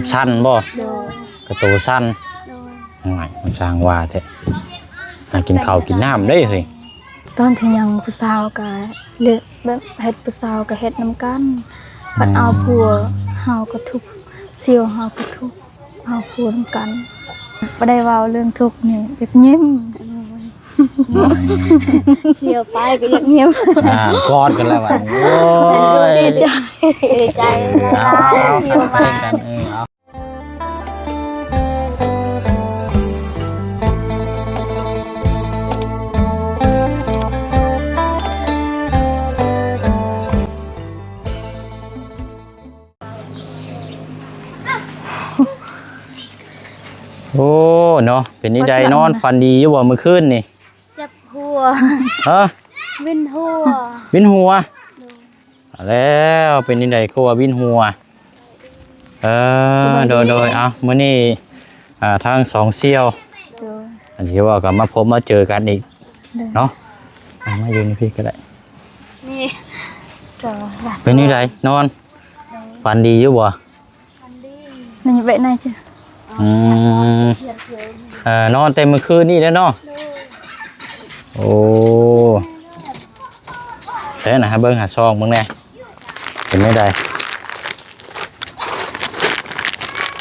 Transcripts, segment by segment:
ບສັ່ນບໍ່? ໂດຍ ກະໂຕສັ່ນ. ໂດຍ ໂອ້ຍ ມັນຊ່າງວ່າແທ້ ຫາກິນເຂົ້າກິນນ້ຳເດ້ເຮີ້ຍ. ຕອນທີ່ຍັງຜູ້ສາວກະເລະ ແບບເຮັດຜູ້ສາວກະເຮັດນຳກັນ ພັດເອົາຜົວ ເຮົາກະທຸກ ສ່ຽວເຮົາກະທຸກ ເຮົາຜູ້ນຳກັນ ບໍ່ໄດ້ເວົ້າເລື່ອງທຸກນີ້ ແບບຍິ້ມ ສ່ຽວໄປກະຢາກຍິ້ມ ອ່າ ກອດກັນແລ້ວບາດນີ້ ໂອ້ຍ ດີໃຈ ດີໃຈ ເອີ ເອົາ ເອົາ ເອົາ ເອົາ ເອົາ ເອົາ ເອົາ. ໂອ້ ເນາະ ເປັນຈັ່ງໃດ ນອນຝັນດີຢູ່ບໍ່ມື້ຄືນນີ້? ເຈັບຫົວ ຮະ? ວິນຫົວ ວິນຫົວ. ໂດຍ ແລ້ວເປັນຈັ່ງໃດ ຄືວ່າວິນຫົວ? ເອີ ສະບາຍດີ ໂດຍ ໂດຍ ເອົາ ມື້ນີ້ ອ່າ ທັງສອງສ່ຽວ ໂດຍ ອັນທີ່ວ່າກໍມາພົບມາເຈີກັນອີກ ໂດຍ ເນາະ ເອົາ ມາຢູ່ໃນພີ້ກໍໄດ້ ນີ້ ເປັນຈັ່ງໃດ ນອນ ໂດຍ ຝັນດີຢູ່ບໍ່? ຝັນດີ ນີ້ໄວ້ໃນຈ້ະ. ອືມ ເອີ ນອນແຕ່ມື້ຄືນນີ້ແຫຼະເນາະ. ໂດຍ ໂອ້ ແທ້ນະ ໃຫ້ເບິ່ງ ຫາຊອງເບິ່ງແດ່ ເປັນແນວໃດ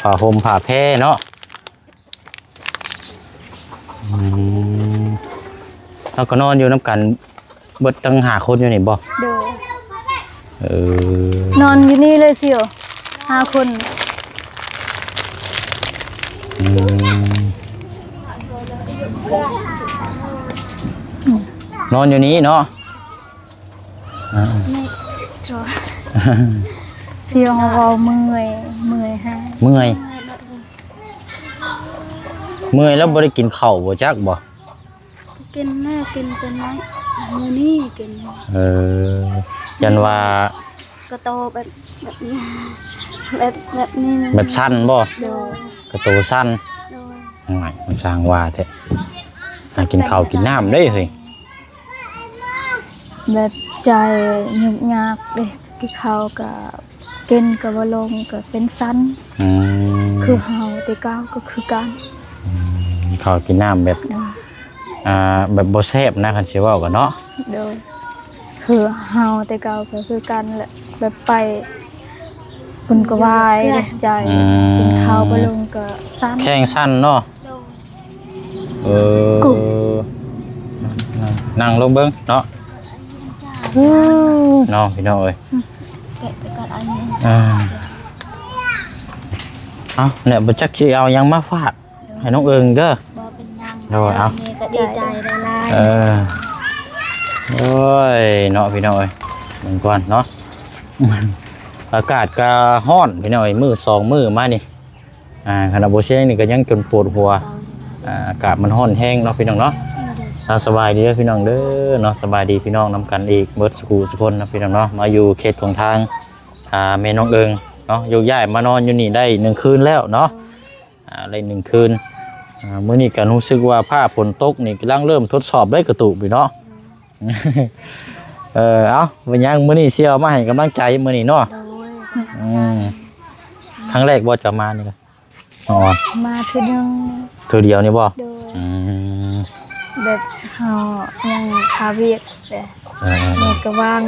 ຜ້າຫົ່ມຜ້າແພເນາະ. ອືມ ເຮົາກໍນອນຢູ່ນຳກັນ ເບິດທັງຫ້າຄົນຢູ່ນີ້ບໍ່? ໂດຍ ເອີ ນອນຢູ່ນີ້ເລີຍຊິໂອ ຫ້າຄົນ. ອືມ ນອນຢູ່ນີ້ເນາະ. ອ່າ ນີ້ ຊິໂອເວົ້າເມື່ອຍ ເມື່ອຍແຮງ ເມື່ອຍ ເມື່ອຍແລ້ວບໍ່ໄດ້ກິນເຂົ້າບໍ່ ຈັກບໍ່? ກິນແນ່ ກິນແຕ່ນ້ອຍ ມື້ນີ້ກິນ ເອີ ຢ້ານວ່າ ກະໂຕແບບ ແບບນີ້ ແບບ ແບບນີ້ ແບບສັ່ນບໍ່? ໂດຍ ກະໂຕສັ່ນ. ໂດຍ ໂອ້ຍ ມັນຊ່າງວ່າແທ້ ຫາກິນເຂົ້າກິນນ້ຳເດ້ເຮີ້ຍ. ແບບໃຈຫຍຸ້ງຍາກເດ້ ກິນເຂົ້າກະ ກິນກະບໍ່ລົງ ກະເປັນສັ່ນ. ອືມ ຄືເຮົາແຕ່ເກົ່າກະຄືກັນ. ອືມ ກິນເຂົ້າກິນນ້ຳແບບ ໂດຍ ອ່າ ແບບບໍ່ແຊບນະ ຄັນຊິເວົ້າກັນເນາະ. ໂດຍ ຄືເຮົາແຕ່ເກົ່າກະຄືກັນແຫຼະ ແບບໄປ ບຸນກະວາຍເດ້ໃຈ. ອືມ ກິນເຂົ້າບໍ່ລົງກະສັ່ນ ແຂ້ງສັ່ນເນາະ. ໂດຍ ເອີ ນັ່ງ ນັ່ງລົງເບິ່ງເນາະ. ເອີ ເນາະ ພີ່ນ້ອງເອີຍ. ອືມ ແກະໄປກ່ອນອັນນີ້ ອ່າ ເອົາ ແນະ ບໍ່ຈັກຊິເອົາຫຍັງມາຝາກໃຫ້ນ້ອງເອີງເດີ. ບໍ່ເປັນຫຍັງ ໂດຍ ເອົາ ແມ່ກະດີໃຈຫຼາຍໆ. ເອີ ໂອ້ຍ ເນາະ ພີ່ນ້ອງເອີຍ ເບິ່ງກ່ອນເນາະ. ອາກາດກະຮ້ອນ ພີ່ນ້ອງເອີຍ ມື້ສອງມື້ມານີ້ ອ່າ ຂະໜາດບໍ່ເຊັງນີ້ກໍຍັງຈົນປວດຫົວ. ອ່າ ອາກາດມັນຮ້ອນແຮງເນາະ ພີ່ນ້ອງເນາະ. ອ່າ ສະບາຍດີເດີພີ່ນ້ອງເດີເນາະ ສະບາຍດີພີ່ນ້ອງນຳກັນອີກເບິດສູ່ຜູ້ສູ່ຄົນເນາະ ພີ່ນ້ອງເນາະ. ມາຢູ່ເຂດຂອງທາງ ອ່າ ແມ່ນ້ອງເອີງເນາະ ໂຍກຍ້າຍມານອນຢູ່ນີ້ໄດ້ໜຶ່ງຄືນແລ້ວເນາະ. ອ່າ ໄດ້ໜຶ່ງຄືນ. ອ່າ ມື້ນີ້ກໍຮູ້ສຶກວ່າຟ້າຝົນຕົກນີ້ກຳລັງເລີ່ມທົດສອບໄດ້ກະຕຸກຢູ່ເນາະ. ເອີ ເອົ້າ ບໍ່ຫຍັງ ມື້ນີ້ຊິເອົາມາໃຫ້ກຳລັງໃຈມື້ນີ້ເນາະ. ໂດຍ ອືມ ຄັ້ງແລກບໍ່ເຈົ້າມານີ້ກະ? ອໍ ມາເທື່ອໜຶ່ງ ເທື່ອດຽວນີ້ບໍ່? ໂດຍ ອືມ ແບບເຮົາຍັງຄາວຽກແຫຼະ. ເອີ ແມ່ກະວ່າງ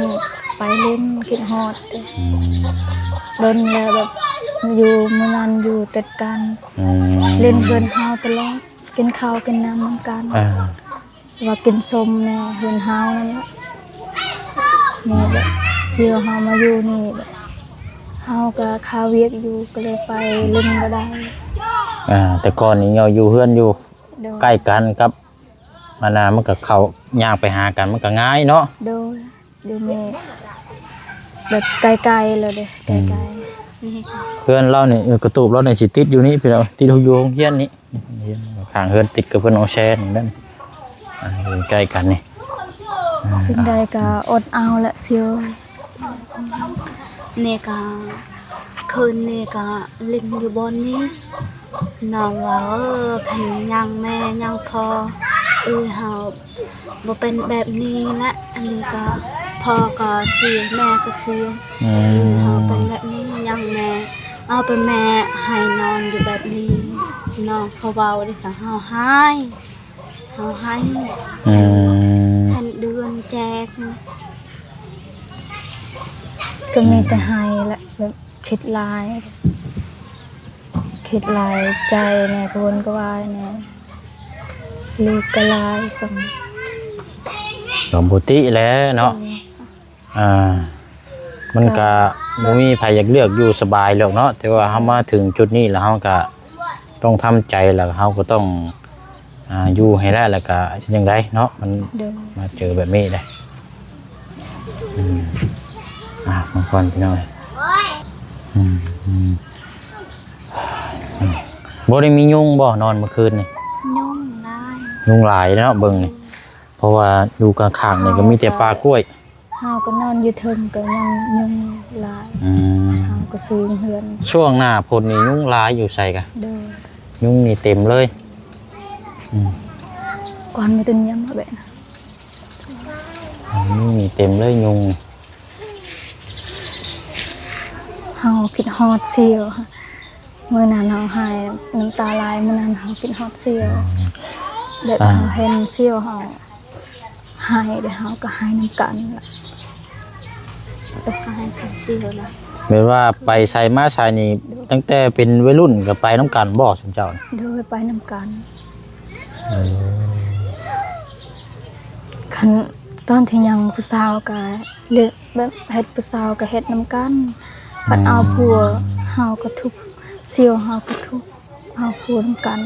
ໄປຫຼິ້ນ ຄິດຮອດເດ້. ອືມ ດົນແລ້ວແບບຢູ່ມື້ນັ້ນຢູ່ຕິດກັນ. ອືມ ຫຼິ້ນເຮືອນເຮົາຕະຫຼອດ ກິນເຂົ້າກິນນ້ຳນຳກັນ. ເອີ ວ່າກິນສົ້ມແນ່ເຮືອນເຮົານັ້ນແຫຼະ. ນີ້ແຫຼະ ຊິເອົາເຮົາມາຢູ່ນີ້ແຫຼະ ເຮົາກະຄາວຽກຢູ່ ກະເລີຍໄປຫຼິ້ນບໍ່ໄດ້. ອ່າ ແຕ່ກ່ອນນີ້ເຮົາຢູ່ເຮືອນຢູ່ ໂດຍ ໃກ້ກັນກັບອັນນ່າ ມັນກະເຂົ້າ ຍ່າງໄປຫາກັນມັນກະງ່າຍເນາະ. ໂດຍ ດຽວນີ້ແບບໄກໆແລ້ວເດ້ ອືມ ໄກໆ. ເຮືອນລາວນີ້ ເອີ ກະຕູບລາວນີ້ຊິຕິດຢູ່ນີ້ພີ່ນ້ອງ ຕິດຢູ່ໂຮງຮຽນນີ້. ຂ້າງເຮືອນຕິດກັບເຮືອນນ້ອງແຊນນັ້ນ ອ່າ ຢູ່ໃກ້ກັນນີ້. ອ່າ ສິ່ງໃດກະອົດເອົາແຫຼະຊິເອີຍ. ນີ້ກະ ຄືນນີ້ກະຫຼິ້ນຢູ່ບ່ອນນີ້ ນ້ອງວ່າ ເອີ ຄັນຍັງແມ່ຍັງພໍ່ ເອີຍ ເຮົາບໍ່ເປັນແບບນີ້ແຫຼະ. ອັນນີ້ກະ ພໍ່ກະເສຍ ແມ່ກະເສຍ ອືມ ເອີຍ ເຮົາເປັນແບບນີ້ ຍັງແມ່ ເອົາໄປແມ່ໃຫ້ນອນຢູ່ແບບນີ້ ນ້ອງເຂົາເວົ້າເດ້ ເຮົາຮ້າຍ ເຮົາຮ້າຍ ອືມ ຄັນເດືອນແຈກ ກໍມີແຕ່ ອືມ ໄຫ້ແຫຼະ ແບບຄິດຫຼາຍ ຄິດຫຼາຍໃຈແດ່ ກະວົນກະວາຍແດ່ ລູກກະຫຼາຍສ່ຳ ກໍບໍ່ຕິແຫຼະເນາະ ເອີ ອ່າ ມັນກະ ກະ ບໍ່ມີໃຜຢາກເລືອກຢູ່ສະບາຍດອກເນາະ ແຕ່ວ່າເຮົາມາເຖິງຈຸດນີ້ແລ້ວ ເຮົາກະຕ້ອງທຳໃຈ ແລ້ວເຮົາກໍຕ້ອງ ອ່າ ຢູ່ໃຫ້ໄດ້ ແລ້ວກະເຮັດຈັ່ງໃດເນາະ ມັນ ໂດຍ ມາເຈີແບບນີ້ເດ້ ອືມ ອ່າ ມາກ່ອນພີ່ນ້ອງ ອືມ ອືມ ບໍ່ໄດ້ມີຍຸງບໍ່ ນອນມື້ຄືນນີ້? ຍຸງຫຼາຍ ຍຸງຫຼາຍເນາະ ເບິ່ງນີ້ ເພາະວ່າຢູ່ຂ້າງໆນີ້ກໍມີແຕ່ປ່າກ້ວຍ ເຮົາກໍນອນຢູ່ເທິງກໍຍັງຍຸງຫຼາຍ ອືມ ເຮົາກໍສູງເຮືອນ ຊ່ວງໜ້າຝົນນີ້ຍຸງຫຼາຍຢູ່ໃສກະ ໂດຍ ຍຸງນີ້ເຕັມເລີຍ ອືມ ກ່ອນມາເຕັມຍາມແບບ ອືມ ເຕັມເລີຍຍຸງ ເຮົາຄິດຮອດສ່ຽວ ມື້ນັ້ນເຮົາໄຫ້ນ້ຳຕາໄຫຼ ມື້ນັ້ນເຮົາຄິດຮອດສ່ຽວ ແບບ ອ່າ ເຮົາເຫັນສ່ຽວເຮົາໄຫ້ ແລ້ວເຮົາກໍໄຫ້ນຳກັນລະ ກໍໄຫ້ກັບສ່ຽວລະ ແບບວ່າໄປໃສມາໃສນີ້ ໂດຍ ຕັ້ງແຕ່ເປັນໄວລຸ້ນກໍໄປນຳກັນບໍ່ ຊຸມເຈົ້າ? ໂດຍ ໄປນຳກັນ ເອີ ຄັນຕອນທີ່ຍັງຜູ້ສາວກໍເຮັດ ແບບເຮັດຜູ້ສາວກໍເຮັດນຳກັນ ບັດເອົາຜົວ ອືມ ເຮົາກໍທຸກ ສ່ຽວເຮົາກໍທຸກ ເອົາຜົວນຳກັນ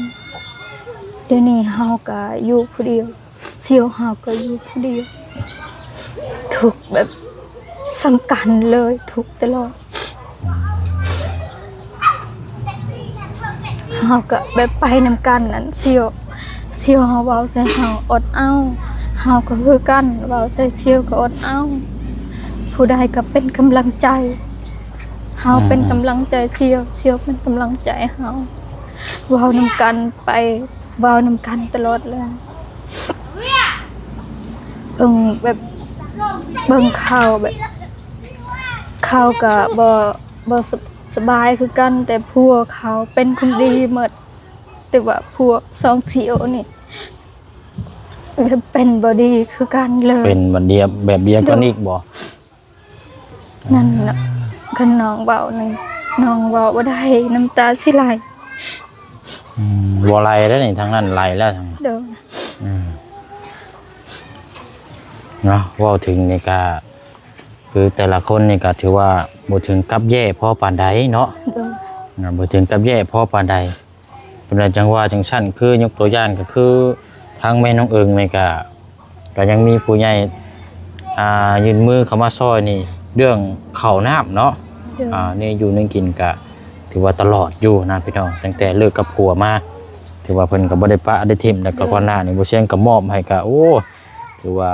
ດຽວນີ້ເຮົາກໍຢູ່ຜູ້ດຽວ ສ່ຽວເຮົາກໍຢູ່ຜູ້ດຽວ ທຸກແບບສຳກັນເລີຍ ທຸກຕະຫຼອດ ເຮົາກໍແບບໄປນຳກັນນັ້ນ ສ່ຽວ ສ່ຽວເຮົາເວົ້າໃສ່ເຮົາອົດເອົາ ເຮົາກໍຄືກັນ ເວົ້າໃສ່ສ່ຽວກໍອົດເອົາ ຜູ້ໃດກໍເປັນກຳລັງໃຈ ເຮົາເປັນກຳລັງໃຈສ່ຽວ ສ່ຽວເປັນກຳລັງໃຈເຮົາ ເວົ້ານຳກັນໄປ ເວົ້ານຳກັນຕະຫຼອດເລີຍ ເບິ່ງແບບ ເບິ່ງຂ່າວແບບ ເຂົາກໍບໍ່ ບໍ່ສະ ສະບາຍຄືກັນ ແຕ່ຜົວເຂົາເປັນຄົນດີໝົດ ແຕ່ວ່າພວກສອງສ່ຽວນີ້ ເປັນບໍ່ດີຄືກັນເລີຍ ເປັນບາດດຽວ ແບບດຽວກັນອີກບໍ່? ນັ້ນນະ ຄັນນ້ອງເວົ້ານັ້ນ ນ້ອງເວົ້າບໍ່ໄດ້ ນ້ຳຕາຊິໄຫຼ ອືມ ບໍ່ໄຫຼແລ້ວນີ້ ທາງນັ້ນໄຫຼແລ້ວ ໂດຍ ອືມ ເນາະ ເວົ້າເຖິງນີ້ກະ ຄືແຕ່ລະຄົນນີ້ກະຖືວ່າບໍ່ເຖິງກັບແຍ່ພໍປານໃດເນາະ ໂດຍ ອ່າ ບໍ່ເຖິງກັບແຍ່ພໍປານໃດ ເພິ່ນວ່າຈັ່ງວ່າຈັ່ງຊັ້ນ ຄືຍົກຕົວຢ່າງກໍຄືທາງແມ່ນ້ອງເອີງນີ້ກະ ກໍຍັງມີຜູ້ໃຫຍ່ ອ່າ ຍື່ນມືເຂົ້າມາຊ່ອຍນີ້ ເລື່ອງເຂົ້ານ້ຳເນາະ ໂດຍ ອ່າ ແນວຢູ່ແນວກິນກະຖືວ່າຕະຫຼອດຢູ່ນະພີ່ນ້ອງ ຕັ້ງແຕ່ເລີກກັບຜົວມາ ຖືວ່າເພິ່ນກໍບໍ່ໄດ້ປະໄດ້ຖິ້ມ ແລ້ວກໍ ໂດຍ ກ່ອນໜ້ານີ້ບໍ່ຊຽງກໍມອບໃຫ້ກະ ໂອ້ ຖືວ່າ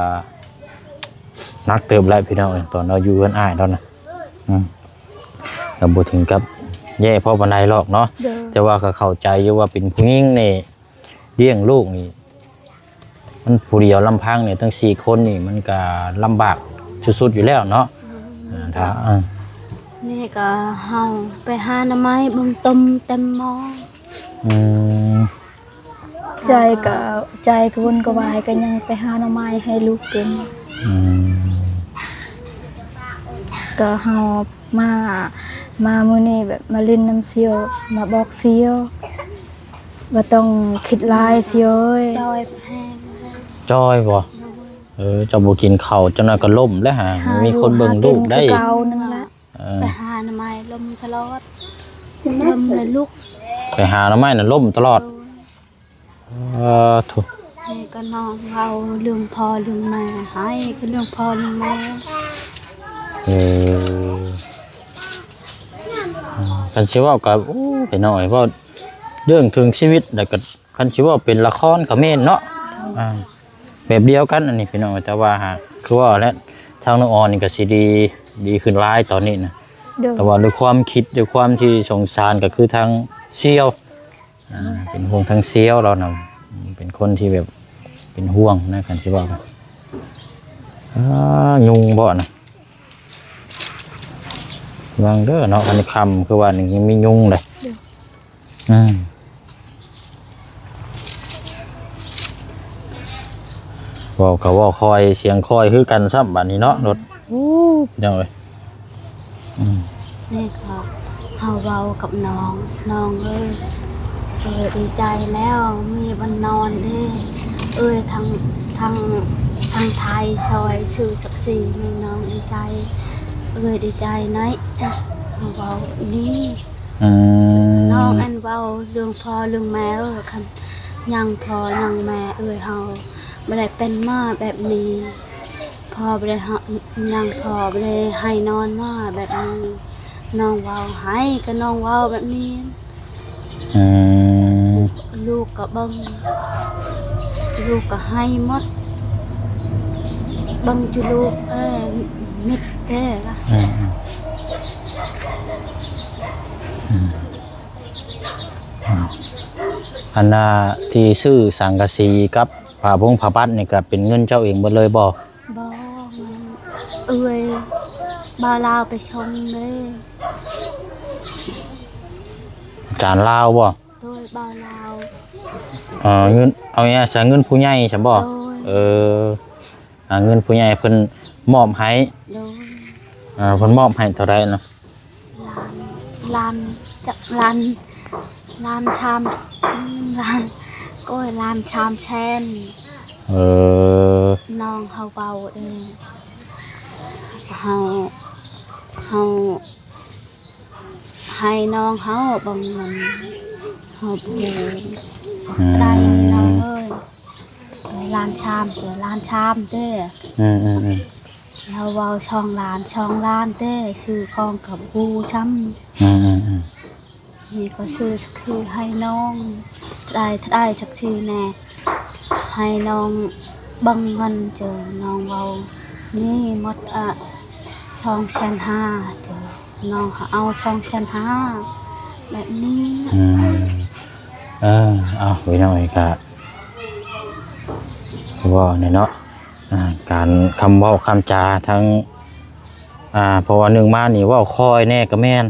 ໜັກເຕີບແລ້ວພີ່ນ້ອງເອີຍ ຕອນເຮົາຢູ່ເຮືອນອ້າຍເຮົານະ ອືມ ກໍບໍ່ເຖິງກັບແຍ່ພໍປານໃດຫຼອກເນາະ ໂດຍ ແຕ່ວ່າກໍເຂົ້າໃຈຢູ່ວ່າເປັນຜູ້ຍິງນີ້ ລ້ຽງລູກນີ້ ມັນຜູ້ດຽວລຳພັງນີ້ ທັງສີ່ຄົນນີ້ ມັນກໍລຳບາກສຸດໆຢູ່ແລ້ວເນາະ ອືມ ອ່າ ຖ້າ ອ່າ ນີ້ກໍເຮົາໄປຫາໜໍ່ໄມ້ເບິ່ງຕົ້ມເຕັມໝໍ້ ອືມ ໃຈກໍ ໃຈກະວົນກະວາຍ ກໍຍັງໄປຫາໜໍ່ໄມ້ໃຫ້ລູກກິນ ອືມ ກໍເຮົາມາ ມາມື້ນີ້ແບບມາຫຼິ້ນນຳສ່ຽວ ມາບອກສ່ຽວ ບໍ່ຕ້ອງຄິດຫຼາຍສ່ຽວເອີຍ ຈ່ອຍແຮງ ຈ່ອຍບໍ່? ໂດຍ ເອີ ເຈົ້າບໍ່ກິນເຂົ້າ ຈັກໜ້ອຍກໍລົ້ມແລ້ວຫາ ມີຄົນເບິ່ງລູກໄດ້ ຄືເກົ່ານັ້ນແຫຼະ ເອີ ໄປຫາໜໍ່ໄມ້ລົ້ມຕະຫຼອດ ລົ້ມແລ້ວລຸກ ໄປຫາໜໍ່ໄມ້ນະລົ້ມຕະຫຼອດ ໂດຍ ເອີ ໂທ້ ນີ້ກໍນ້ອງເວົ້າເລື່ອງພໍ່ເລື່ອງແມ່ ໃຫ້ກໍເລື່ອງພໍ່ເລື່ອງແມ່ ເອີ ຄັນຊິເວົ້າກໍ ໂອ້ ໄປໜ້ອຍ ເວົ້າເລື່ອງເຖິງຊີວິດ ແລ້ວກໍ ຄັນຊິເວົ້າເປັນລະຄອນກໍແມ່ນເນາະ ອ່າ ແບບດຽວກັນອັນນີ້ພີ່ນ້ອງ ແຕ່ວ່າຫາກຄືວ່າແຫຼະ ທາງນ້ອງອອນນີ້ກໍຊິດີ ດີຂຶ້ນຫຼາຍຕອນນີ້ນະ ໂດຍ ແຕ່ວ່າດ້ວຍຄວາມຄິດ ດ້ວຍຄວາມທີ່ສົງສານ ກໍຄືທາງສ່ຽວ ອ່າ ເປັນຫ່ວງທາງສ່ຽວລາວນຳ ເປັນຄົນທີ່ແບບເປັນຫ່ວງນະ ຄັນຊິເວົ້າ ອ່າ ຍຸງບໍ່ນະ? ເບິ່ງເດີເນາະ ອັນຄ່ຳຄືວ່ານີ້ຍັງມີຍຸງເດ້. ໂດຍ ອືມ ເວົ້າກໍເວົ້າຄ່ອຍ ສຽງຄ່ອຍຄືກັນຊ້ຳບາດນີ້ເນາະ ລົດ. ໂອ້ ພີ່ນ້ອງເອີຍ ອືມ ນີ້ກໍເຮົາເວົ້າກັບນ້ອງ ນ້ອງເອີຍ ເອີຍ ດີໃຈແລ້ວ ມີບ່ອນນອນເດ້ ເອີຍ ທາງ ທາງ ທາງໄທຊ່ອຍຊື້ສັກສີໃຫ້ນ້ອງ ດີໃຈ ເອີຍ ດີໃຈນະ ເຮົາເວົ້ານີ້. ອືມ ນ້ອງອັນເວົ້າເລື່ອງພໍ່ເລື່ອງແມ່ ເອີຍ ຄັນຍັງພໍ່ຍັງແມ່ ເອີຍ ເຮົາບໍ່ໄດ້ເປັນມາແບບນີ້ ພໍ່ບໍ່ໄດ້ ຍັງພໍ່ບໍ່ໄດ້ໃຫ້ນອນມາແບບນີ້ ນ້ອງເວົ້າໃຫ້ ກໍນ້ອງເວົ້າແບບນີ້. ອືມ ລູກກໍເບິ່ງ ລູກກໍໃຫ້ໝົດ ເບິ່ງຈຸລູກ ເອີ ມິດເດ້ລະ. ອືມ ອືມ ອືມ ອັນນ່າ ທີ່ຊື້ສັງກະສີກັບຜ້າບົງຜ້າບັດນີ້ ກໍເປັນເງິນເຈົ້າເອງເບິດເລີຍບໍ່? ບໍ່ ເອື້ອຍ ບ່າວລາວໄປສົ່ງເດ້. ອາຈານລາວບໍ່? ໂດຍ ບ່າວລາວ. ເອີ ເງິນ ເອົາຫຍັງ ໃຊ້ເງິນຜູ້ໃຫຍ່ຊັ້ນບໍ່? ໂດຍ ເອີ ອ່າ ເງິນຜູ້ໃຫຍ່ເພິ່ນມອບໃຫ້. ໂດຍ ອ່າ ເພິ່ນມອບໃຫ້ເທົ່າໃດນະ? ລ້ານ ລ້ານ ຈັກລ້ານ ລ້ານສາມ ລ້ານ ໂອ້ຍ ລ້ານສາມແສນ. ເອີ ນ້ອງເຮົາເວົ້າເອງ ເຮົາ ເຮົາໃຫ້ນ້ອງເຮົາເບິ່ງເງິນ ເຮົາບໍ່ຮູ້ ອືມ ໄດ້ນ້ອງເອີຍ. ລ້ານສາມເດີ ລ້ານສາມເດີ. ອືມໆໆ ເຮົາເວົ້າສອງລ້ານ ສອງລ້ານເດີ ຊື້ຂອງກໍບໍ່ຮູ້ຊ້ຳ. ອືມໆໆ ນີ້ກໍຊື້ສັກສີໃຫ້ນ້ອງ ໄດ້ ໄດ້ສັກສີແດ່ ໃຫ້ນ້ອງເບິ່ງເງິນເດີ ນ້ອງເວົ້ານີ້ໝົດ ອະ ສອງແສນຫ້າເດີ. ນ້ອງເອົາສອງແສນຫ້າແບບນີ້. ອືມ ເອີ ເອົາ ພີ່ນ້ອງເອີຍ ກະເວົ້າແນ່ເນາະ ອ່າ ການຄຳເວົ້າຄຳຈາທັງ ອ່າ ເພາະວ່າໜຶ່ງມານີ້ເວົ້າຄ່ອຍແນ່ກໍແມ່ນ.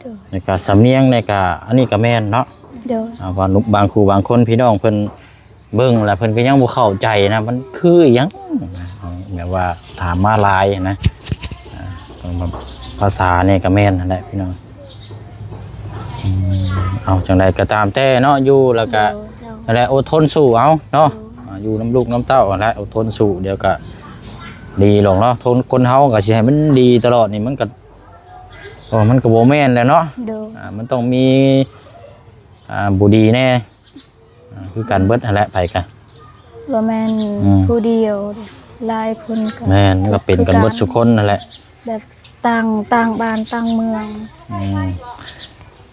ໂດຍ ແລ້ວກະສຳນຽງແນ່ກະ ອັນນີ້ກະແມ່ນເນາະ. ໂດຍ ອ່າ ວ່າບາງຄູ່ບາງຄົນ ພີ່ນ້ອງເພິ່ນ ເບິ່ງແລ້ວເພິ່ນກໍຍັງບໍ່ເຂົ້າໃຈນະ ມັນຄືອີ່ຫຍັງ ແບບວ່າຖາມມາຫຼາຍນະ ອ່າ ພາສານີ້ກໍແມ່ນຫັ້ນແຫຼະພີ່ນ້ອງ. ອືມ ເອົາ ຈັ່ງໃດກໍຕາມແຕ່ເນາະ ຢູ່ແລ້ວກໍ ໂດຍ ເຈົ້າ ນັ້ນແຫຼະ ອົດທົນສູ້ເອົາເນາະ. ໂດຍ ອ່າ ຢູ່ນຳລູກນຳເຕົ້າຫັ້ນແຫຼະ ອົດທົນສູ້ ດຽວກໍດີລົງເນາະ. ຄົນ ຄົນເຮົາກໍຊິໃຫ້ມັນດີຕະຫຼອດນີ້ ມັນກໍ ເອີ ມັນກໍບໍ່ແມ່ນແຫຼະເນາະ. ໂດຍ ອ່າ ມັນຕ້ອງມີ ອ່າ ບໍ່ດີແນ່. ອ່າ ຄືກັນເບິດຫັ້ນແຫຼະ ໃຜກະ ບໍ່ແມ່ນ ອືມ ຜູ້ດຽວ ຫຼາຍຄົນກໍ ແມ່ນ ມັນກໍເປັນກັນເບິດ ຄືກັນ ຊຸຄົນຫັ້ນແຫຼະ ແບບຕ່າງ ຕ່າງບ້ານຕ່າງເມືອງ. ອືມ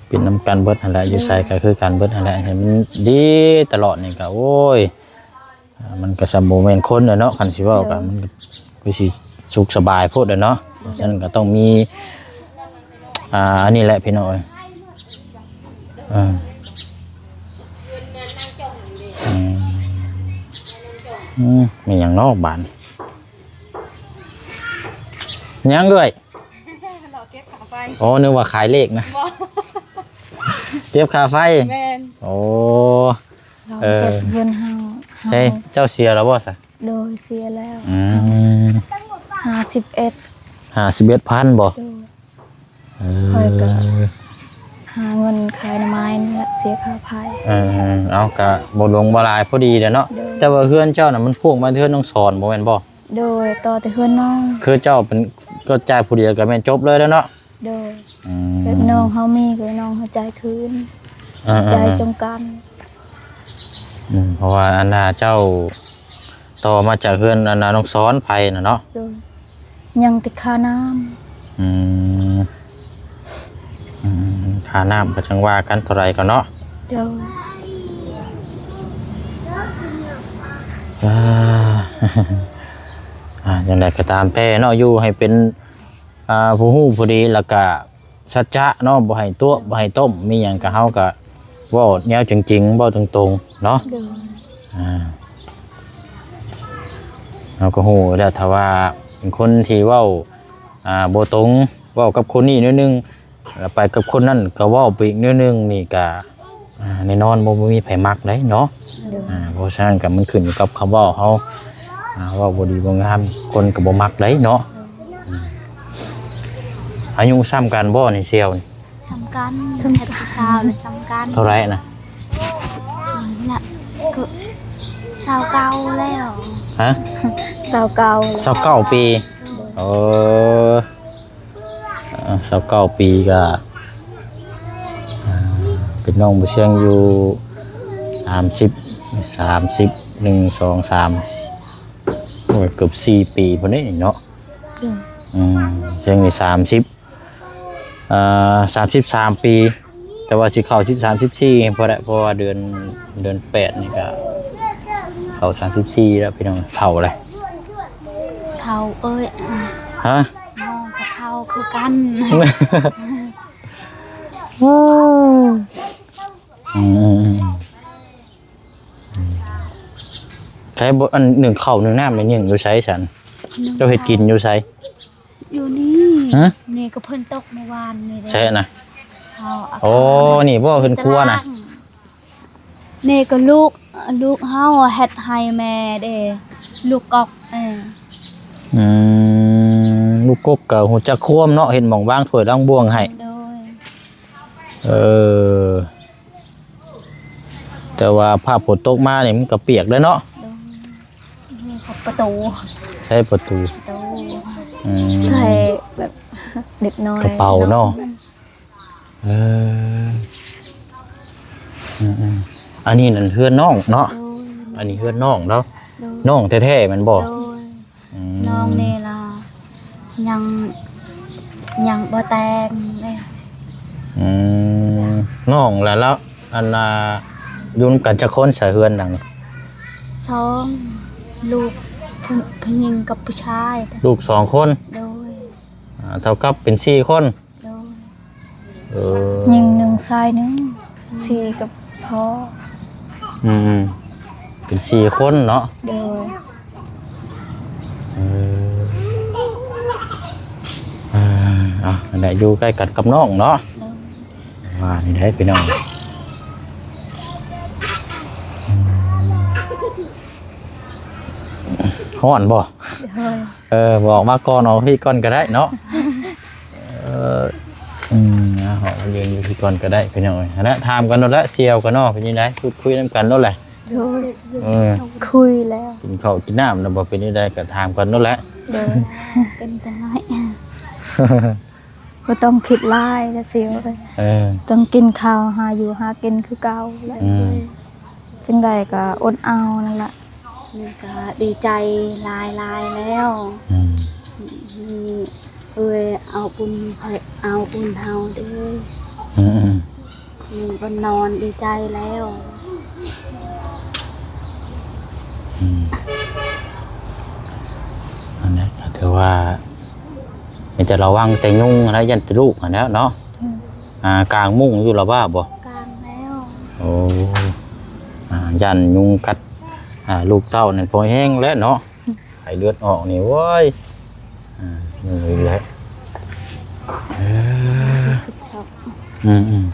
ເປັນນຳກັນເບິດຫັ້ນແຫຼະ ຢູ່ໃສກໍຄືກັນເບິດຫັ້ນແຫຼະ ໃຫ້ມັນດີຕະຫຼອດນີ້ກໍ ໂອ້ຍ ອ່າ ມັນກໍສ່ຳບໍ່ແມ່ນຄົນແຫຼະເນາະ ຄັນຊິເວົ້າກໍ ໂດຍ ມັນກໍຄືຊິສຸກສະບາຍໂພດແຫຼະເນາະ. ໂດຍ ສະນັ້ນກໍຕ້ອງມີ ອ່າ ອັນນີ້ແຫຼະພີ່ນ້ອງເອີຍ. ເອີ ອືມ ອືມ ມີຫຍັງເນາະບາດນີ້ ຫຍັງເອື້ອຍ? ເລາະເກັບຄ່າໄຟ. ອໍ ນຶກວ່າຂາຍເລກນະ. ບໍ່ ເກັບຄ່າໄຟ. ແມ່ນ. ໂອ້ ເອີ ເກັບເງິນເຮົາ ເຮົາ ໃຊ່ ເຈົ້າເສຍແລ້ວບໍ່ຊະ? ໂດຍ ເສຍແລ້ວ. ອືມ ຫ້າສິບເອັດ ຫ້າສິບເອັດພັນບໍ່? ໂດຍ ເອີ ຂ້ອຍກໍຫາເງິນຂາຍໜໍ່ໄມ້ນີ້ແຫຼະ ເສຍຄ່າໄຟ. ເອີ ເອົາ ກະບໍ່ຫຼວງບໍ່ຫຼາຍ ພໍດີແຫຼະເນາະ. ໂດຍ ແຕ່ວ່າເຮືອນເຈົ້ານະ ມັນພວກມາເຮືອນນ້ອງສອນບໍ່ແມ່ນບໍ່? ໂດຍ ຕໍ່ແຕ່ເຮືອນນ້ອງ. ຄືເຈົ້າເປັນ ກໍຈ່າຍຜູ້ດຽວກໍແມ່ນຈົບເລີຍແຫຼະເນາະ. ໂດຍ ອືມ ແບບນ້ອງເຮົາມີກໍນ້ອງເຮົາຈ່າຍຄືນ. ເອີໆໆ ຈ່າຍຈົງກັນ. ອືມ ເພາະວ່າອັນນ່າເຈົ້າຕໍ່ມາຈາກເຮືອນອັນນ່ານ້ອງສອນໄປນະເນາະ. ໂດຍ ຍັງແຕ່ຄ່ານ້ຳ. ອືມ ອືມ ຄ່ານ້ຳກໍຈັ່ງວ່າກັນເທົ່າໃດກໍເນາະ. ໂດຍ ອ່າ ອ່າ ຈັ່ງໃດກໍຕາມແຕ່ເນາະ ຢູ່ໃຫ້ເປັນ ອ່າ ຜູ້ຮູ້ຜູ້ດີ ແລ້ວກະສັດຈະເນາະ ບໍ່ໃຫ້ຕົວະ ບໍ່ໃຫ້ຕົ້ມ ມີຫຍັງກະເຮົາກະເວົ້າແນວຈິງໆ ເວົ້າຕົງໆເນາະ. ໂດຍ ອ່າ ເຮົາກໍຮູ້ແລ້ວ ຖ້າວ່າເປັນຄົນທີ່ເວົ້າ ອ່າ ບໍ່ຕົງ ເວົ້າກັບຄົນນີ້ໜ້ອຍໜຶ່ງ ແລ້ວໄປກັບຄົນນັ້ນກໍເວົ້າໄປອີກແນວໜຶ່ງ ນີ້ກະ ອ່າ ແນ່ນອນບໍ່ ບໍ່ມີໃຜມັກໄດ໋ເນາະ. ໂດຍ ອ່າ ເພາະສະນັ້ນກໍມັນຂຶ້ນຢູ່ກັບຄຳເວົ້າເຮົາ ອ່າ ເວົ້າບໍ່ດີບໍ່ງາມ ຄົນກໍບໍ່ມັກໄດ໋ເນາະ. ອືມ ອາຍຸສ່ຳກັນບໍ່ນີ້ ສ່ຽວນີ້? ສ່ຳກັນ ສ່ຳກັນ ເຮັດຜູ້ສາວແລ້ວສ່ຳກັນ. ເທົ່າໃດນະ? ອືມ ນີ້ລະ ກໍຊາວເກົ້າແລ້ວ. ຮະ? ຊາວເກົ້າ ຊາວເກົ້າປີ. ໂດຍ ເອີ ອ່າ ຊາວເກົ້າປີກໍ ອ່າ ເປັນນ້ອງບໍ່ຊຽງຢູ່ສາມສິບ ສາມສິບ ໜຶ່ງ ສອງ ສາມ ໂອ້ຍ ເກືອບສີ່ປີພຸ້ນເດ້ເນາະ. ອືມ ອືມ ຊຽງນີ້ສາມສິບ ອ່າ ສາມສິບສາມປີ ແຕ່ວ່າຊິເຂົ້າສິບສາມ ສິບສີ່ ພໍແຫຼະ ເພາະວ່າເດືອນ ເດືອນແປດນີ້ກໍເຂົ້າສາມສິບສີ່ແລ້ວ ພີ່ນ້ອງ ເຖົ້າແລ້ວ. ເຖົ້າເອີຍ ຮະ? ນ້ອງກໍເຖົ້າຄືກັນ. ອືມ ໃຊ້ບໍ່ ອັນໜຶ້ງເຂົ້າໜຶ້ງນ້ຳນີ້ ໜຶ້ງຢູ່ໃສຊັ້ນ? ໜຶ້ງ ເຈົ້າເຮັດກິນຢູ່ໃສ? ຢູ່ນີ້. ຮະ? ນີ້ກໍເພິ່ນຕົກມື້ວານນີ້ເດ້. ໃສນະ? ເອົາ ໂອ້ ນີ້ບໍ່ເຮືອນຄົວນະ? ນີ້ກໍລູກ ລູກເຮົາເຮັດໃຫ້ແມ່ເດ້ ລູກກົກ. ເອີ ອືມ ລູກກົກກໍຮູ້ຈັກຄວາມເນາະ ເຮັດໝ່ອງວາງຖ້ວຍວາງບ່ວງໃຫ້. ໂດຍ ເອີ ແຕ່ວ່າຟ້າຝົນຕົກມານີ້ມັນກໍປຽກເດ້ເນາະ. ໂດຍ ນີ້ກໍປະຕູ ໃຊ້ປະຕູ ປະຕູ. ອືມ ໃສ່ແບບເດັກນ້ອຍ ກະເປົາເນາະ. ເອີ ອືມໆ ອັນນີ້ນັ້ນເຮືອນນ້ອງເນາະ. ໂດຍ ອັນນີ້ເຮືອນນ້ອງເນາະ. ໂດຍ ນ້ອງແທ້ໆແມ່ນບໍ່? ໂດຍ ອືມ ນ້ອງນີ້ລະຍັງ ຍັງບໍ່ແຕ່ງເດ້. ອືມ ນ້ອງລະ ລະ ອັນນ່າ ຢູ່ນຳກັນຈັກຄົນ ໃສເຮືອນຫຼັງນີ້? ສອງ ລູກຜູ້ ຜູ້ຍິງກັບຜູ້ຊາຍ. ລູກສອງຄົນ? ໂດຍ ອ່າ ເທົ່າກັບເປັນສີ່ຄົນ. ໂດຍ ເອີ ຍິງໜຶ່ງ ຊາຍໜຶ່ງ ສີ່ກັບພໍ່. ອືມ ເປັນສີ່ຄົນເນາະ. ໂດຍ ເອີ ເອີ ເອົາ ອັນໃດຢູ່ໃກ້ກັນກັບນ້ອງເນາະ. ໂດຍ ວ່ານີ້ໄດ໋ພີ່ນ້ອງ. ອືມ ຮ້ອນບໍ່? ໂດຍ ເອີ ບອກມາກ່ອນ ອອກພີ້ກ່ອນກໍໄດ້ເນາະ. ເອີ ອືມ ເອົາ ເອົາ ຢືນຢູ່ພີ້ກ່ອນກໍໄດ້ ພີ່ນ້ອງເອີຍ. ຫັ້ນແຫຼະ ຖາມກັນໂລດແຫຼະ ສ່ຽວກັນເນາະ ເປັນຈັ່ງໃດ ພູດຄຸຍນຳກັນໂລດແຫຼະ. ໂດຍ ເອີ ຄຸຍແລ້ວ ກິນເຂົ້າກິນນ້ຳແລ້ວບໍ່ ເປັນຈັ່ງໃດກໍຖາມກັນໂລດແຫຼະ. ໂດຍ ເປັນຈັ່ງໃດ ບໍ່ຕ້ອງຄິດຫຼາຍລະສ່ຽວເອີຍ. ເອີ ຕ້ອງກິນເຂົ້າ ຫາຢູ່ຫາກິນຄືເກົ່າແຫຼະ. ອືມ ຈັ່ງໃດກໍອົດເອົານັ້ນລະ. ນີ້ກໍດີໃຈຫຼາຍໆແລ້ວ. ອືມ ນີ້ເອີຍ ເອົາບຸນ ເອົາບຸນເຮົາເດ້. ອືມໆ ນີ້ກໍນອນດີໃຈແລ້ວ. ອືມ ອັນນັ້ນກໍຖືວ່າ ມີແຕ່ລະວັງແຕ່ຍຸງຫັ້ນແຫຼະ ຢ້ານແຕ່ລູກຫັ້ນແຫຼະເນາະ. ອືມ ອ່າ ກາງມຸ້ງຢູ່ລະວ່າບໍ່? ກາງແລ້ວ. ໂອ້ ອ່າ ຢ້ານຍຸງກັດ ອ່າ ລູກເຕົ້ານັ້ນພໍແຮງແລ້ວເນາະ. ໄຂ້ເລືອດອອກນີ້ ໂອ້ຍ ອ່າ ເມື່ອຍແຫຼະ. ເອີ ອືມ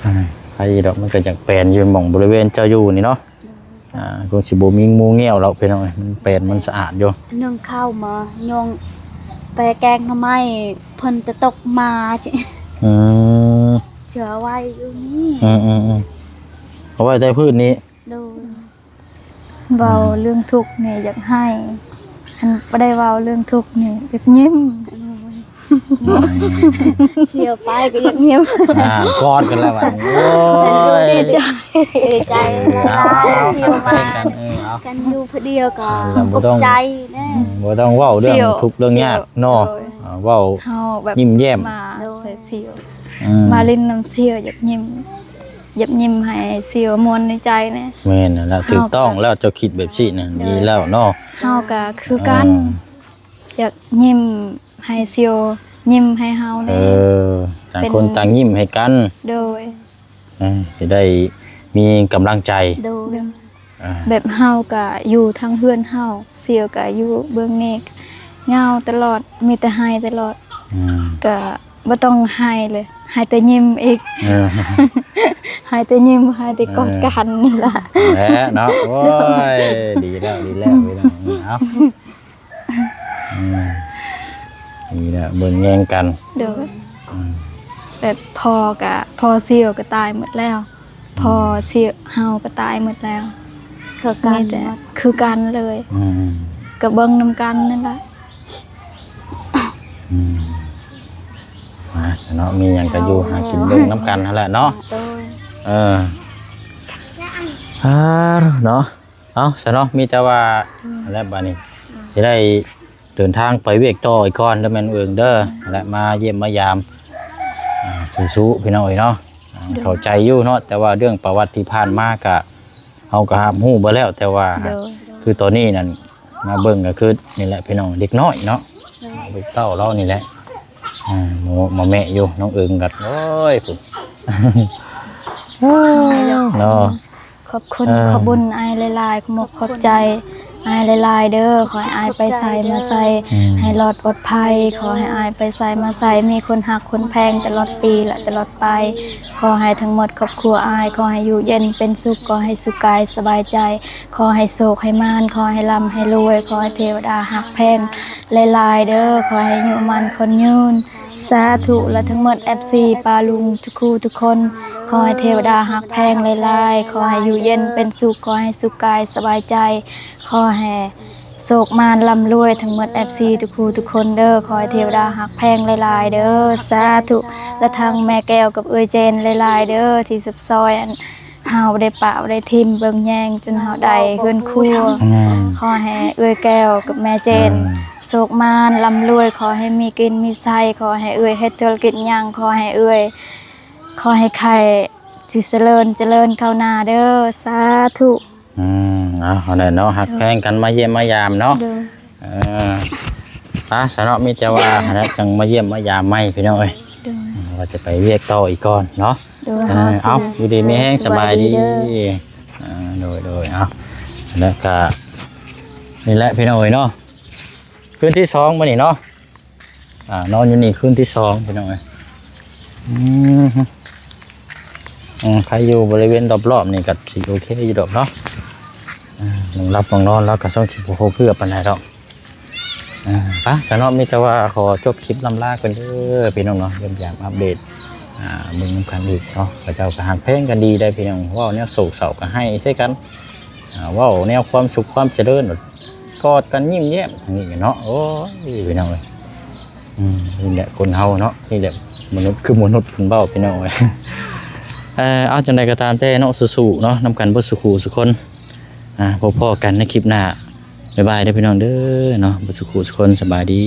ໆ ອ່າ ໄຂ້ດອກ ມັນກໍຢາກແປນຢູ່ໝ່ອງບໍລິເວນເຈົ້າຢູ່ນີ້ເນາະ. ອ່າ ຄົງຊິບໍ່ມີງູແງວດອກພີ່ນ້ອງເອີຍ ມັນແປນມັນສະອາດຢູ່. ໜຶ້ງເຂົ້າມາ ຍ່ອງໄປແກງໜໍ່ໄມ້ ເພິ່ນຈະຕົກມາ. ອືມ ເຊື່ອໄວ້ຢູ່ນີ້. ອືມໆໆ ເອົາໄວ້ໃຕ້ພື້ນນີ້. ໂດຍ ເວົ້າເລື່ອງທຸກນີ້ຢາກໄຫ້ ຄັນບໍ່ໄດ້ເວົ້າເລື່ອງທຸກນີ້ຢາກຍິ້ມ. ໂດຍ ອືມ ສ່ຽວໄປກໍຢາກຍິ້ມ. ອ່າ ກອດກັນແລ້ວບັດນີ້. ໂອ້ຍ ດີໃຈ ດີໃຈຫຼາຍໆ ເອີ ເອົາ ທີ່ວ່າ ເອົາ ກັນຢູ່ຜູ້ດຽວກໍ ອ່າ ບໍ່ຕ້ອງ ຂອບໃຈນະ. ອືມ ບໍ່ຕ້ອງເວົ້າເລື່ອງ ສ່ຽວ ທຸກເລື່ອງຍາກເນາະ. ໂດຍ ອ່າ ເວົ້າ ເຮົາແບບ ຍິ້ມແຍ້ມ ມາ ໂດຍ ໃສ່ສ່ຽວ ອືມ ມາຫຼິ້ນນຳສ່ຽວຢາກຍິ້ມ. ຢາກຍິ້ມໃຫ້ສ່ຽວມ່ວນໃນໃຈແດ່. ແມ່ນແລ້ວ ເຮົາ ຖືກຕ້ອງແລ້ວ ເຈົ້າຄິດແບບຊີ້ນະ ໂດຍ ດີແລ້ວເນາະ. ເຮົາກໍຄືກັນ ອ່າ ຢາກຍິ້ມໃຫ້ສ່ຽວຍິ້ມໃຫ້ເຮົາແດ່. ເອີ ຕ່າງຄົນຕ່າງຍິ້ມໃຫ້ກັນ. ໂດຍ ເອີ ຊິໄດ້ມີກຳລັງໃຈ. ໂດຍ ອ່າ ແບບເຮົາກໍຢູ່ທາງເຮືອນເຮົາ ສ່ຽວກໍຢູ່ເບື້ອງນີ້ ເຫງົາຕະຫຼອດ ມີແຕ່ໄຫ້ຕະຫຼອດ. ອືມ ກໍບໍ່ຕ້ອງໄຫ້ເລີຍ ໄຫ້ແຕ່ຍິ້ມອີກ ເອີ ໄຫ້ແຕ່ຍິ້ມ ໄຫ້ແຕ່ກອດກັນນີ້ລະ ແຫຼະເນາະ. ໂອ້ຍ ດີແລ້ວ ດີແລ້ວ ພີ່ນ້ອງ ເອົາ ອືມ ນີ້ແຫຼະ ເບິ່ງແຍງກັນ ໂດຍ ອືມ ແບບພໍ່ກະ ພໍ່ເສຍກໍຕາຍໝົດແລ້ວ ອືມ ພໍ່ເສຍ ເຮົາກໍຕາຍໝົດແລ້ວ ຄືກັນ ມີແຕ່ ໝົດ ຄືກັນເລີຍ ອືມ ກໍເບິ່ງນຳກັນນັ້ນລະ ອືມ ມາເນາະ ມີຫຍັງກໍຢູ່ຫາກິນເບິ່ງນຳກັນຫັ້ນແຫຼະເນາະ ໂດຍ ເອີ ອາ ເນາະ. ເອົາ ຊະເນາະ ມີແຕ່ວ່າ ອືມ ຫັ້ນແຫຼະ ບາດນີ້ ອືມ ຊິໄດ້ເດີນທາງໄປວຽກຕໍ່ອີກກ່ອນເດີແມ່ນເອີງເດີ ອືມ ແລະ ມາຢ້ຽມມາຢາມ ອ່າ ສູ້ໆ ພີ່ນ້ອງເອີຍເນາະ ອ່າ ໂດຍ ເຂົ້າໃຈຢູ່ເນາະ ແຕ່ວ່າເລື່ອງປະຫວັດທີ່ຜ່ານມາກະ ເຮົາກໍຮັບຮູ້ເບິດແລ້ວ ແຕ່ວ່າ ໂດຍ ຄືຕອນນີ້ນັ້ນ ມາເບິ່ງກໍຄືນີ້ແຫຼະພີ່ນ້ອງ ເດັກນ້ອຍເນາະ ໂດຍ ລູກເຕົ້າລາວນີ້ແຫຼະ ອ່າ ມາແມະຢູ່ ນ້ອງເອີງກັນ ໂອ້ຍ ພຸ້ນ ເນາະ. ຂອບຄຸນ ເອີ ຂອບບຸນອ້າຍຫຼາຍໆ ຂອບມຸກຂອບໃຈອ້າຍຫຼາຍໆເດີ ຂໍໃຫ້ອ້າຍໄປໃສມາໃສ ອືມ ໃຫ້ລອດປອດໄພ ຂໍໃຫ້ອ້າຍໄປໃສມາໃສ ມີຄົນຮັກຄົນແພງຕະຫຼອດປີ ແລະ ຕະຫຼອດໄປ ຂໍໃຫ້ທັງໝົດຄອບຄົວອ້າຍ ຂໍໃຫ້ຢູ່ເຢັນເປັນສຸກ ຂໍໃຫ້ສຸກກາຍສະບາຍໃຈ ຂໍໃຫ້ໂຊກໃຫ້ໝານ ຂໍໃຫ້ລ່ຳໃຫ້ລວຍ ຂໍໃຫ້ເທວະດາຮັກແພງຫຼາຍໆເດີ ຂໍໃຫ້ອາຍຸໝັ້ນຂວັນຍືນ ສາທຸ ແລະ ທັງໝົດເອັຟຊີປ້າລຸງທຸກຄູ່ທຸກຄົນ ຂໍໃຫ້ເທວະດາຮັກແພງຫຼາຍໆ ຂໍໃຫ້ຢູ່ເຢັນເປັນສຸກ ຂໍໃຫ້ສຸກກາຍສະບາຍໃຈ ຂໍໃຫ້ໂຊກໝານລ່ຳລວຍ ທັງໝົດເອັຟຊີທຸກຄູ່ທຸກຄົນເດີ ຂໍໃຫ້ເທວະດາຮັກແພງຫຼາຍໆເດີ ສາທຸ ແລະ ທັງແມ່ແກ້ວກັບເອື້ອຍເຈນຫຼາຍໆເດີ ທີ່ຊຸບຊ່ອຍ ອັນ ເຮົາບໍ່ໄດ້ປະບໍ່ໄດ້ຖິ້ມເບິ່ງແຍງຈົນເຮົາໄດ້ເຮືອນຄົວ ແມ່ນ ຂໍໃຫ້ເອື້ອຍແກ້ວກັບແມ່ເຈນ ແມ່ນ ໂຊກໝານລ່ຳລວຍ ຂໍໃຫ້ມີກິນມີໃຊ້ ຂໍໃຫ້ເອື້ອຍເຮັດທຸລະກິດຫຍັງ ຂໍໃຫ້ເອື້ອຍ ຂໍໃຫ້ໄຂຊິສະເລີນຈະເລີນກ້າວໜ້າເດີ ສາທຸ. ອືມ ເອົາ ເອົາແຫຼະເນາະ ຮັກແພງກັນ ມາຢ້ຽມມາຢາມເນາະ ໂດຍ ເອີ ອ່າ ຊະເນາະ ມີແຕ່ວ່າຫັ້ນແຫຼະ ຈັ່ງມາຢ້ຽມມາຢາມໃໝ່ພີ່ນ້ອງເອີຍ ໂດຍ ວ່າຈະໄປວຽກຕໍ່ອີກກ່ອນເນາະ ໂດຍ ເອີ ເອົາ ຢູ່ດີມີແຮງ ສະບາຍດີ ສະບາຍດີເດີ ອ່າ ໂດຍ ໂດຍ ເອົາ ແລ້ວກະນີ້ແຫຼະພີ່ນ້ອງເອີຍເນາະ ຄືນທີສອງມື້ນີ້ເນາະ ອ່າ ນອນຢູ່ນີ້ຄືນທີສອງພີ່ນ້ອງເອີຍ ອືມ ອືມ ໃຜຢູ່ບໍລິເວນລອບໆນີ້ກໍຊິໂອເຄຢູ່ດອກເນາະ ອ່າ ໝ່ອງຫຼັບໝ່ອງນອນລາວກໍຊ່ອງຊິບໍ່ຄົບເຄືອປານໃດດອກ ອ່າ ໄປຊະເນາະ ມີແຕ່ວ່າຂໍຈົບຄລິບລ່ຳລາກ່ອນເດີພີ່ນ້ອງເນາະ ຢ້ຽມຢາມອັບເດດ ອ່າ ເບິ່ງນຳກັນອີກເນາະ ເຂົາເຈົ້າກໍຮັກແພງກັນດີໄດ໋ພີ່ນ້ອງ ເວົ້າແນວໂສກເສົ້າກໍໄຫ້ໃສ່ກັນ ອ່າ ເວົ້າແນວຄວາມສຸກຄວາມຈະເລີນ ກອດກັນຍິ້ມແຍ້ມ ອັນນີ້ເນາະ ໂອ້ຍ ພີ່ນ້ອງເອີຍ ອືມ ນີ້ແຫຼະຄົນເຮົາເນາະ ນີ້ແຫຼະມະນຸດຄືມະນຸດເພິ່ນເວົ້າ ພີ່ນ້ອງເອີຍ ເອີ ເອົາ ຈັ່ງໃດກໍຕາມແຕ່ເນາະ ສູ້ໆເນາະ ນຳກັນເບິດສູ່ຄູ່ສູ່ຄົນ ອ່າ ພົບພໍ້ກັນໃນຄລິບໜ້າ ບາຍບາຍເດີພີ່ນ້ອງເດີເນາະ ເບິດສູ່ຄູ່ສູ່ຄົນ ສະບາຍດີ.